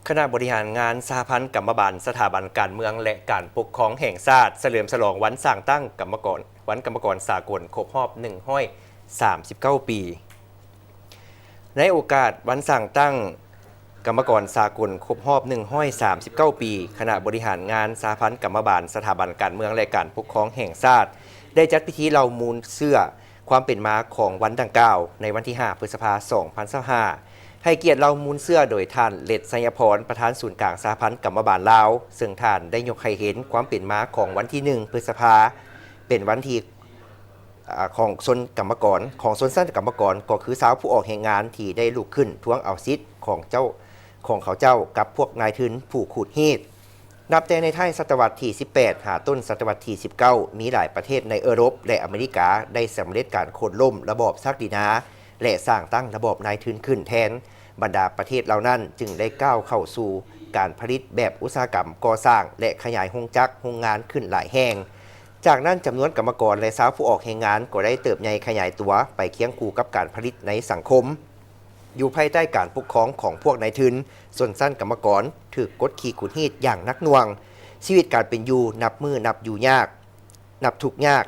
ຄະນະບໍລິຫານງານສະຫະພັນກຳມະບານສະຖາບັນການເມືອງ ແລະ ການປົກຄອງແຫ່ງຊາດ ສະເຫຼີມສະຫຼອງວັນສ້າງຕັ້ງກຳມະກອນ ວັນກຳມະກອນສາກົນຄົບຮອບໜຶ່ງຮ້ອຍສາມສິບເກົ້າປີ. ໃນໂອກາດວັນສ້າງຕັ້ງກຳມະກອນສາກົນຄົບຮອບໜຶ່ງຮ້ອຍສາມສິບເກົ້າປີ, ຄະນະບໍລິຫານງານສະຫະພັນກຳມະບານສະຖາບັນການເມືອງ ແລະ ການປົກຄອງແຫ່ງຊາດ ໄດ້ຈັດພິທີເລົ່າມູນເຊື້ອຄວາມເປັນມາຂອງວັນດັ່ງກ່າວ ໃນວັນທີຫ້າ ພຶດສະພາ ສອງພັນຊາວຫ້າ ໃຫ້ກຽດເລົ່າມູນເຊື້ອໂດຍທ່ານ ເລັດ ໄຊຍະພອນ ປະທານສູນກາງສະຫະພັນກຳມະບານລາວ, ເຊິ່ງທ່ານໄດ້ຍົກໃຫ້ເຫັນຄວາມເປັນມາຂອງວັນທີໜຶ່ງ ພຶດສະພາ ເປັນວັນທີ່ ອາ ຂອງຊົນກຳມະກອນ ຂອງຊົນຊັ້ນກຳມະກອນ ກໍຄືຊາວຜູ້ອອກແຮງງານທີ່ໄດ້ລຸກຂຶ້ນທວງເອົາສິດຂອງເຈົ້າ ຂອງເຂົາເຈົ້າກັບພວກນາຍທຶນຜູ້ຂູດຮີດ. ນັບແຕ່ໃນທ້າຍສະຕະວັດທີສິບແປດ ຫາຕົ້ນສະຕະວັດທີສິບເກົ້າ ມີຫຼາຍປະເທດໃນເອີຣົບ ແລະ ອາເມລິກາ ໄດ້ສຳເລັດການໂຄ່ນລົ້ມລະບອບສັກດິນາ ແລະ ສ້າງຕັ້ງລະບອບນາຍທຶນຂຶ້ນແທນ. ບັນດາປະເທດເຫຼົ່ານັ້ນຈຶ່ງໄດ້ກ້າວເຂົ້າສູ່ການຜະລິດແບບອຸດສາຫະກຳກໍ່ສ້າງ ແລະ ຂະຫຍາຍໂຮງຈັກໂຮງງານຂຶ້ນຫຼາຍແຫ່ງ. ຈາກນັ້ນຈຳນວນກຳມະກອນ ແລະ ຊາວຜູ້ອອກແຮງງານກໍໄດ້ເຕີບໃຫຍ່ຂະຫຍາຍຕົວໄປຄຽງຄູ່ກັບການຜະລິດໃນສັງຄົມ. ຢູ່ພາຍໃຕ້ການປົກຄອງຂອງພວກນາຍທຶນ, ຊົນຊັ້ນກຳມະກອນຖືກກົດຂີ່ຂູດຮີດຢ່າງໜັກໜ່ວງ. ຊີວິດການເປັນຢູ່ນັບມື້ນັບຢູ່ຍາກ, ນັບທຸກຍາກ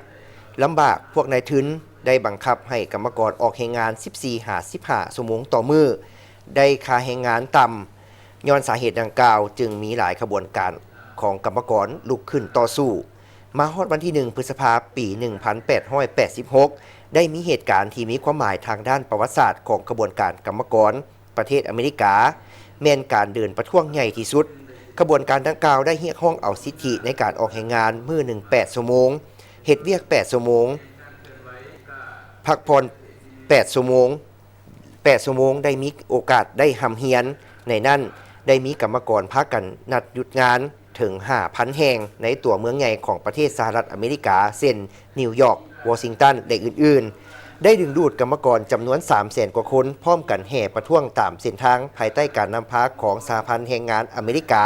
ລຳບາກ. ພວກນາຍທຶນໄດ້ບັງຄັບໃຫ້ກຳມະກອນອອກແຮງງານສິບສີ່ຫາສິບຫ້າຊົ່ວໂມງຕໍ່ມື້, ໄດ້ຄ່າແຮງງານຕ່ຳ. ຍ້ອນສາເຫດດັ່ງກ່າວ, ຈຶ່ງມີຫຼາຍຂະບວນການຂອງກຳມະກອນລຸກຂຶ້ນຕໍ່ສູ້. ມາຮອດວັນທີໜຶ່ງ ພຶດສະພາ ປີໜຶ່ງພັນແປດຮ້ອຍແປດສິບຫົກ ໄດ້ມີເຫດການທີ່ມີຄວາມໝາຍທາງດ້ານປະຫວັດສາດຂອງຂະບວນການກຳມະກອນປະເທດອາເມລິກາ, ແມ່ນການເດີນປະທ້ວງໃຫຍ່ທີ່ສຸດ. ຂະບວນການດັ່ງກ່າວໄດ້ຮຽກຮ້ອງເອົາສິດທິໃນການອອກແຮງງານມື້ໜຶ່ງແປດຊົ່ວໂມງ, ເຮັດວຽກແປດຊົ່ວໂມງ, ພັກຜ່ອນແປດຊົ່ວໂມງ, ແປດຊົ່ວໂມງໄດ້ມີໂອກາດໄດ້ຮ່ຳຮຽນ. ໃນນັ້ນໄດ້ມີກຳມະກອນພາກັນນັດຢຸດງານເຖິງຫ້າພັນແຫ່ງໃນຕົວເມືອງໃຫຍ່ຂອງປະເທດສະຫະລັດອາເມລິກາ ເຊັ່ນ ນິວຢອກ, ວໍຊິງຕັນ ແລະ ອື່ນໆ, ໄດ້ດຶງດູດກຳມະກອນຈຳນວນສາມແສນກວ່າຄົນ ພ້ອມກັນແຫ່ປະທ້ວງຕາມເສັ້ນທາງ ພາຍໃຕ້ການນຳພາຂອງສະຫະພັນແຮງງານອາເມລິກາ.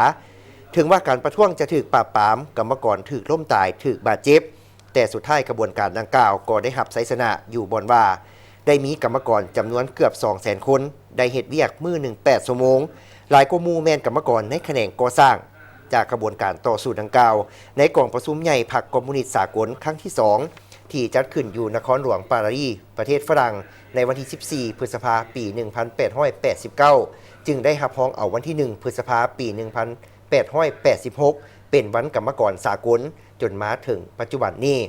ເຖິງວ່າການປະທ້ວງຈະຖືກປາບປາມ, ກຳມະກອນຖືກລົ້ມຕາຍ, ຖືກບາດເຈັບ, ແຕ່ສຸດທ້າຍຂະບວນການດັ່ງກ່າວກໍໄດ້ຮັບໄຊຊະນະຢູ່ບ່ອນວ່າ ໄດ້ມີກຳມະກອນຈຳນວນເກືອບສອງແສນຄົນ ໄດ້ເຮັດວຽກມື້ໜຶ່ງແປດຊົ່ວໂມງ, ຫຼາຍກວ່າໝູ່ແມ່ນກຳມະກອນໃນຂະແໜງກໍ່ສ້າງ. ຈາກຂະບວນການຕໍ່ສູ້ດັ່ງກ່າວ, ໃນກອງປະຊຸມໃຫຍ່ພັກຄອມມູນິດສາກົນຄັ້ງທີສອງ ທີ່ຈັດຂຶ້ນຢູ່ນະຄອນຫຼວງປາຣີ ປະເທດຝຣັ່ງ ໃນວັນທີສິບສີ່ ພຶດສະພາ ປີໜຶ່ງພັນແປດຮ້ອຍແປດສິບເກົ້າ ຈຶ່ງໄດ້ຮັບຮອງເອົາວັນທີໜຶ່ງ ພຶດສະພາ ປີໜຶ່ງພັນແປດຮ້ອຍແປດສິບຫົກ ເປັນວັນກຳມະກອນສາກົນ ຈົນມາເຖິງປັດຈຸບັນນີ້.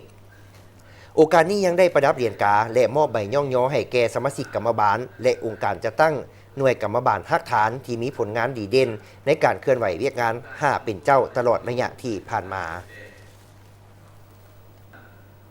ໂອກາດນີ້ຍັງໄດ້ປະດັບຫຼຽນກາ ແລະ ມອບໃບຍ້ອງຍໍໃຫ້ແກ່ສະມາຊິກກຳມະບານ ແລະ ອົງການຈັດຕັ້ງໜ່ວຍກຳມະບານຮາກຖານທີ່ມີຜົນງານດີເດັ່ນໃນການເຄື່ອນໄຫວວຽກງານຫ້າເປັນເຈົ້າຕະຫຼອດໄລຍະທີ່ຜ່ານມາ.